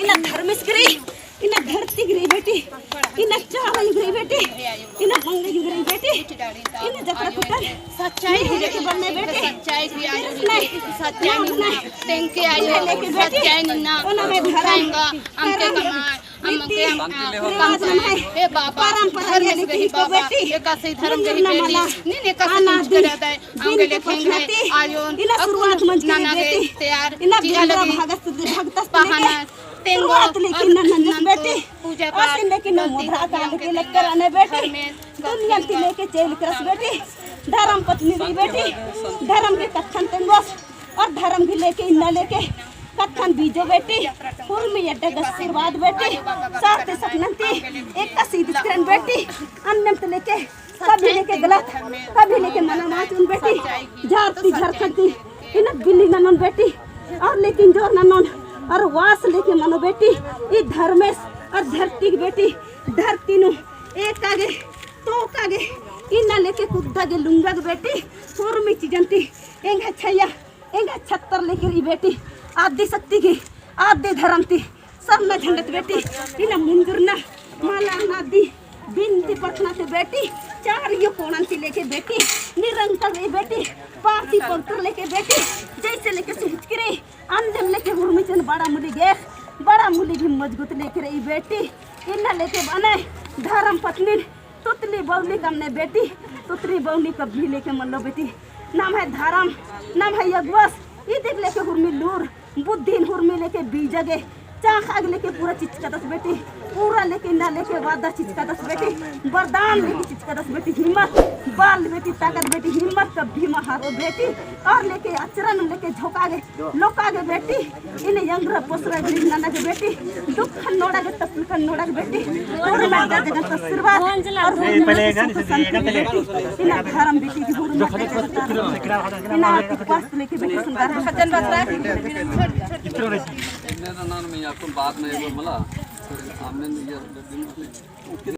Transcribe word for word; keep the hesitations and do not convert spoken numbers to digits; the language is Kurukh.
इन्ना धर्मेस गही रई, इन्ना धरती गही रई बेटी, इन्ना चाला गही रई बेटी, इन्ना मंगा गही रई बेटी, इन्ना जतरा कुतर सच्चाई ही लेके बरने बेटी। सच्चाई ही आयो, सच्चाई निन्ना, तेंके आयो, सच्चाई निन्ना, ओना में धरम, अमके कमाय, अमके हम, रिवाज नम्है, हे बाबा, परंपरा ये लेके बेटी, एकासे धर्म गही बेटी, नीन एकासे अनादि, अमके लेके आयो, इन्ना शुरुआत मंजकी रई बेटी, इन्ना बिंद्रा भगत, भगतस लेके शुरुआत लेके नन्नस बेटी, आसिन लेके नमो भ्राता लेके लक्कर आने बेटी, दुनिया ती लेके चेल करस बेटी, धरम पत्नी रई बेटी, धरम के कत्थन तेंगोस, और धरम गही लेके इन्ना लेके कत्थन बीजो बेटी, हुरमी एड्डा गे आशीर्वाद बेटी, साथ सपनन ती एकासे इदिस करन बेटी, अन्नेम ती लेके कभी लेके गलत, कभी लेके मना माचुन बेटी, झार ती झारखंड ती इन्ना बिल्ली ननोन बेटी, और लेकिन जोर ननोन, और वास लेके मनो बेटी, ई धर्मेस और धरती गही बेटी, धरती नू एका गे, तोका गे, इन्ना लेके कुद्दा गे लुंगा गे बेटी, हुरमी चीजन ती एंगा छइया, एंगा छत्तर लेके रई बेटी, आदि शक्ति गही, आदि धरम ती सरना झंडा ती बेटी, इन्ना मुंजुरना, माला अनादि, बिनती प्रार्थना ती बेटी, चारियो कोणन ती लेके बेटी, निरंतर रई बेटी, पाती पवित्र लेके बेटी, जैसे लेके सुहिचकी रई, अन्नेम लेके हुरमी चीजन बड़ा मूली गे, बड़ा मूली गही मजगूत लेके रई बेटी, इन्ना लेके बने धरम पत्नीन, तुतली बउली कमने बेटी, तुतली बउली कभी लेके मल्लो बेटी। नम्है धरम, नम्है अगुवस, इदिक लेके हुरमी लूर, बुद्धिन हुरमी लेके बीजा गे, चाखा गे लेके पूरा चिचकादस बेटी, पूरा लेके इन्ना लेके वादा चिचकादस बेटी, वरदान लेके चिचकादस बेटी, हिम्मत, बल बेटी, ताकत बेटी, हिम्मत कभी मा हारो बेटी, और लेके अचरन लेके झोंका गे, लोका गे बेटी, इन्ने यंगरा पोसरा गरीब नना गे बेटी, दुख नोड़ा गे, तकलीफ नोड़ा गे बेटी, और माता जगत आशीर्वाद, और हुरमी लेके सुख शांति बेटी, इन्ना धरम बेटी की हुरमी लेके इन्ना आती पास लेके बेटी संगार सज्जन बसरा। इन्ने ना नाम में आपको बात नहीं बोल मला, हमने ये